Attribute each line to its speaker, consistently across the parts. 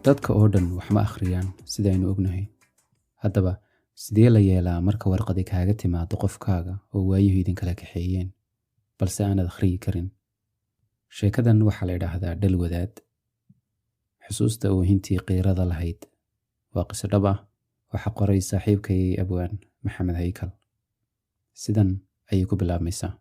Speaker 1: Dadka oo dhan wax ma akhriyaan, sidaynu ognahay. Haddaba, sidee la yeelaa marka warqadi kaaga timaado qofkaaga oo waayuhu idinkala kaxeeyeen, balse aanad akhriyi karin? Sheekadan waxaa la idhaahdaa Dhal Wadaad. Xusuusta oohintii qiirada lahayd. Waa qiso dhab ah. Waxaa qoray saaxiibkay abwaan Maxamed Haykal. Sidan ayay ku bilaabmaysaa.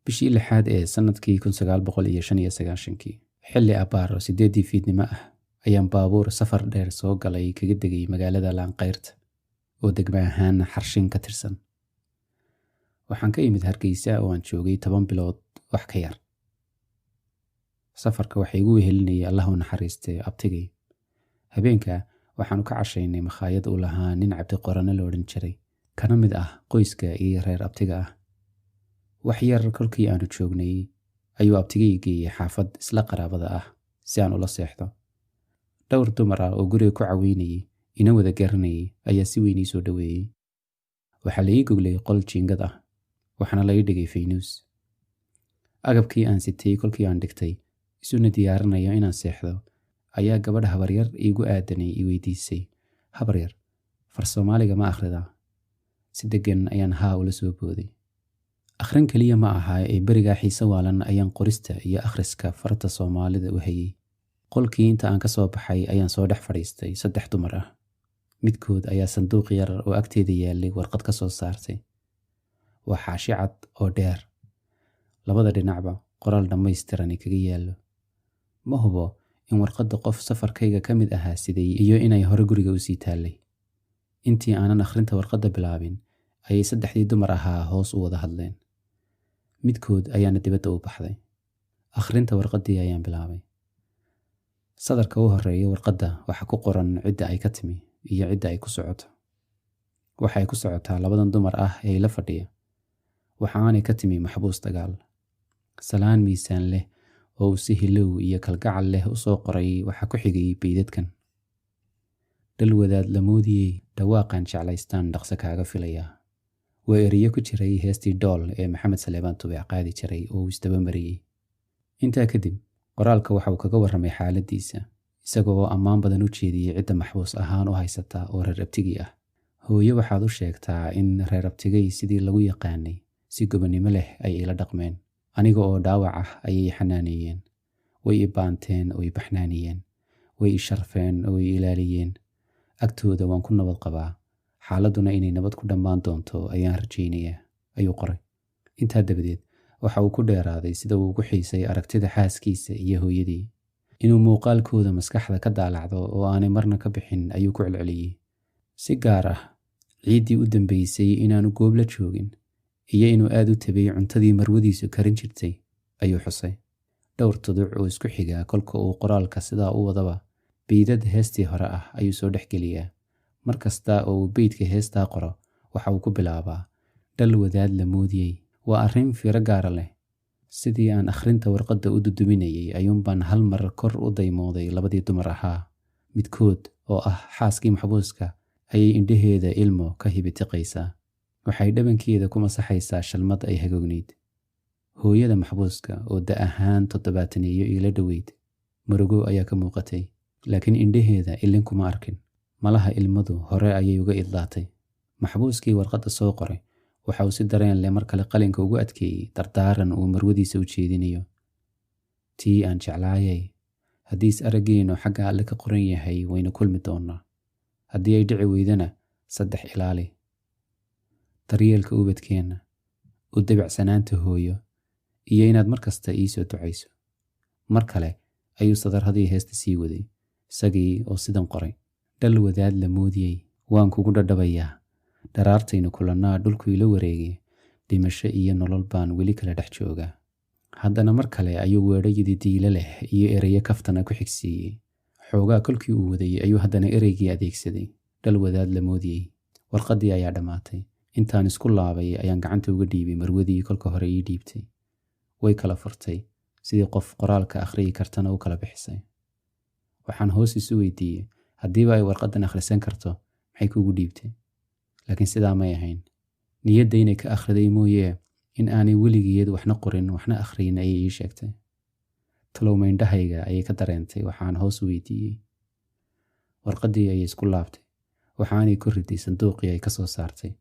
Speaker 1: Bishii lixaad ee sannadkii 1995-kii, xilli abbaar oo 8-dii fiidnimo ah, ayaan baabuur safar dheer soo galay kaga degay magaalada Laanqayrta oo degmo ahaan Xarshin ka tirsan. Waxaan ka imid Hargeysa oo aan joogay 10 bilood wax ka yar. Safarka waxa igu wehelinayay, Allah u naxariistay, abtigay. Habeenka waxaanu ka cashaynay makhaayad uu lahaa nin Cabdiqorane la odhan jiray, kana mid ah qoyska iyo reer abtiga ah. Wax yar kolkii aanu joognay ayuu abtigay geeyey xaafad isla qaraabada ah si aan ula seexdo. Dhowr dumar ah oo guriga ku caweynayay, ina wada garanayay, ayaa si weyn ii soo dhoweeyey. Waxaa la ii goglay qol jiingad ah, waxaana la ii dhigay faynuus. Agabkii aan sitay kolkii aan dhigtay, isuna diyaarinayo inaan seexdo, ayaa gabadh habaryar iigu aadanay i weydiisay, "Habaryar, far Soomaaliga ma akhridaa?" Si deggan ayaan haa ula soo booday. Akhrin keliya ma aha ee berigaa xiise waalan ayaan qorista iyo akhriska farta Soomaalida u hayay. Qolkii inta aan ka soo baxay ayaan soo dhex fadhiistay saddex dumar ah. Midkood ayaa sanduuq yar oo agteeda yaallay warqad ka soo saartay. Waa xaashi cad oo dheer. Labada dhinacba qoraal dhammaystirani kaga yaallo. Ma hubo in warqadda qof safarkayga ka mid ahaa siday iyo inay hore guriga usii taallay. Intii aanan akhrinta warqadda bilaabin ayay saddexdii dumar ahaa hoos u wada hadleen. Midkood ayaana dibadda u baxday. Akhrinta warqaddii ayaan bilaabay. Sadarka u horreeya warqadda waxaa ku qoran cidda ay ka timi iyo cidda ay ku socoto. Waxay ku socotaa labadan dumar ah ee ila fadhiya. Waxaanay ka timi maxbuus dagaal. Salaan miisaan leh oo uu si hilow iyo kalgacal leh u soo qoray waxaa ku xigay beydadkan. "Dhal wadaad la moodiyey, dhawaaqaan jeclaystaan dhaqso kaaga filayaa." Waa eriyo ku jiray heestii Dhool ee Maxamed Saleebaan Tubeec qaadi jiray oo uu isdaba mariyey. Intaa kadib, qoraalka waxa uu kaga warramay xaaladdiisa, isaga oo ammaan badan u jeediyey cidda maxbuus ahaan u haysata oo reer abtigii ah. "Hooyo waxaad u sheegtaa in reer abtigay sidii lagu yaqaanay si gobonnimo leh ay ila dhaqmeen. Aniga oo dhaawac ah ayay i xanaaneeyeen. Way i baanteen oo i baxnaaniyeen. Way i sharfeen oo i ilaaliyeen. Agtooda waan ku nabad qabaa. Xaaladduna inay nabad ku dhammaan doonto ayaan rajaynayaa," ayuu qoray. Intaa dabadeed waxa uu ku dheeraaday sida uu ugu xiisay aragtida xaaskiisa iyo hooyadii. Inuu muuqaalkooda maskaxda ka daalacdo oo aanay marna ka bixin ayuu ku celceliyey. Si gaar ah ciiddii u dambeysay inaanu goob la joogin iyo inuu aad u tabay cuntadii marwadiisu karin jirtay ayuu xusay. Dhowr tuduc oo isku xiga kolka uu qoraalka sidaa u wadaba, beydad heestii hore ah ayuu soo dhex geliyaa. Mar kasta oo uu beydka heestaa qoro waxa uu ku bilaabaa "Dhal wadaad la moodiyey." Waa arrin fiiro gaara leh. Sidii aan akhrinta warqadda u duduminayay ayuunbaan hal mar kor u daymooday labadii dumar ahaa. Midkood oo ah xaaskii maxbuuska ayay indhaheeda ilmo ka hibitiqaysaa. Waxay dhabankeeda ku masaxaysaa shalmad ay hagoognayd. Hooyada maxbuuska oo da ahaan 70-eeyo iila dhoweyd, murugo ayaa ka muuqatay, laakiin indhaheeda ilin kuma arkin. Malaha ilmadu hore ayay uga idlaatay. Maxbuuskii warqadda soo qoray waxa uu si dareen leh mar kale qalinka ugu adkeeyey dardaaran uu marwadiisa u jeedinayo. "Tii aan jeclaayay, haddii is araggeenu xagga Alle ka qoran yahay waynu kulmi doonaa. Haddii ay dhici weydana, saddex ilaali. Daryeelka ubadkeenna, u dabacsanaanta hooyo, iyo inaad mar kasta ii soo ducayso." Mar kale ayuu sadarradii heesta sii waday, isagii oo sidan qoray. "Dhal wadaad la moodiyey, waan kugu dhadhabayaa. Dharaartaynu kulannaa dhulku ila wareegay. Dhimasho iyo nolol baan weli kala dhex joogaa." Haddana mar kale ayuu weedhayadii diilo leh iyo ereyo kaftana ku xigsiiyey. Xoogaa kolkii uu waday ayuu haddana ereygii adeegsaday. "Dhal wadaad la moodiyey." Warqaddii ayaa dhammaatay. Intaan isku laabay ayaan gacanta uga dhiibay marwadii kolka hore ii dhiibtay. Way kala furtay, sidii qof qoraalka akhriyi kartana u kala bixisay. Waxaan hoos isu weydiiyey, haddiiba ay warqaddan akhrisan karto, maxay kugu dhiibtay? Laakiin sidaa may ahayn. Niyadda inay ka akhriday mooyee in aanay weligeed waxna qorin waxna akhriyin ayay ii sheegtay. Talow ma indhahayga ayay ka dareentay, waxaan hoos u weydiiyey. Warqaddii ayay isku laabtay, waxaanay ku riday sanduuqii ay ka soo saartay.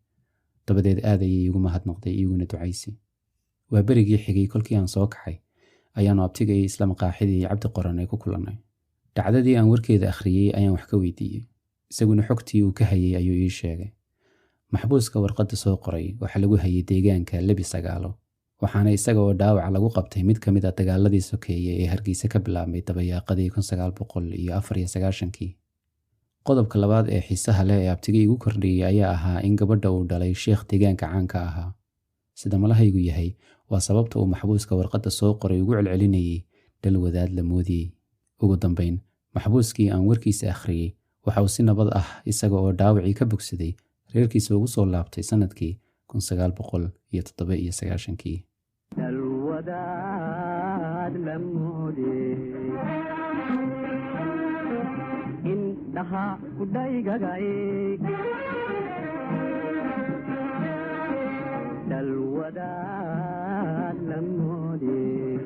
Speaker 1: Dabadeed aad ayay iigu mahadnaqday, iiguna ducaysay. Waa berigii xigay kolkii aan soo kaxay ayaanu abtigay isla maqaaxidii Cabdi Qorane ku kulannay. Dhacdadii aan warkeeda akhriyey ayaan wax ka weydiiyey, isaguna xogtii uu ka hayay ayuu ii sheegay. Maxbuuska warqadda soo qoray waxaa lagu hayay deegaanka Lebi Sagaalo, waxaana isaga oo dhaawac lagu qabtay mid ka mid ah dagaaladii sokeeye ee Hargeysa ka bilaabmay dabayaaqadii 1994-kii. Qodobka labaad ee xiisaha leh ee abtigay igu kordhiyey ayaa ahaa in gabadha uu dhalay sheekh deegaanka caanka ahaa. Sida malahaygu yahay, waa sababta uu maxbuuska warqadda soo qoray ugu celcelinayay dhal wadaad la moodiyey. Ugu dambayn, maxbuuskii aan warkiisa akhriyey waxa uu si nabad ah isaga oo dhaawacii ka bogsaday reerkiisa ugu soo laabtay sanadkii 1997-kii.
Speaker 2: Dalwadaad la moodey indhaha ku dhaygagay, dalwadaad la moodey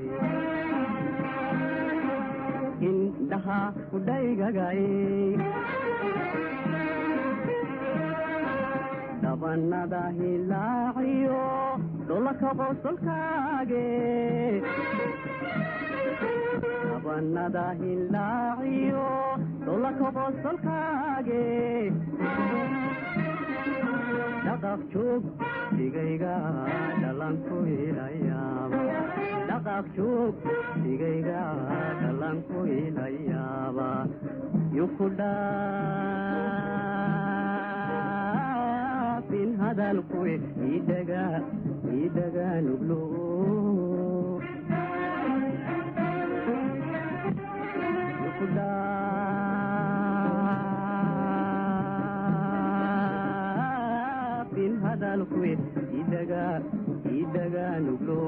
Speaker 2: indhaha ku dhaygagay, dhabanada hilaaciyo dholaka qosolkaage, dhabanada hilaaciyo dholaka qosolkaage, dhaqaq joog dhigayga dhalanku ilayaaba, dhaqaq joog dhigayga dhalanku ilayaaba, yuku dhaafin hadalku idhaga idhaga nuglo, yuku dhaafin hadalku idhaga idhaga nuglo.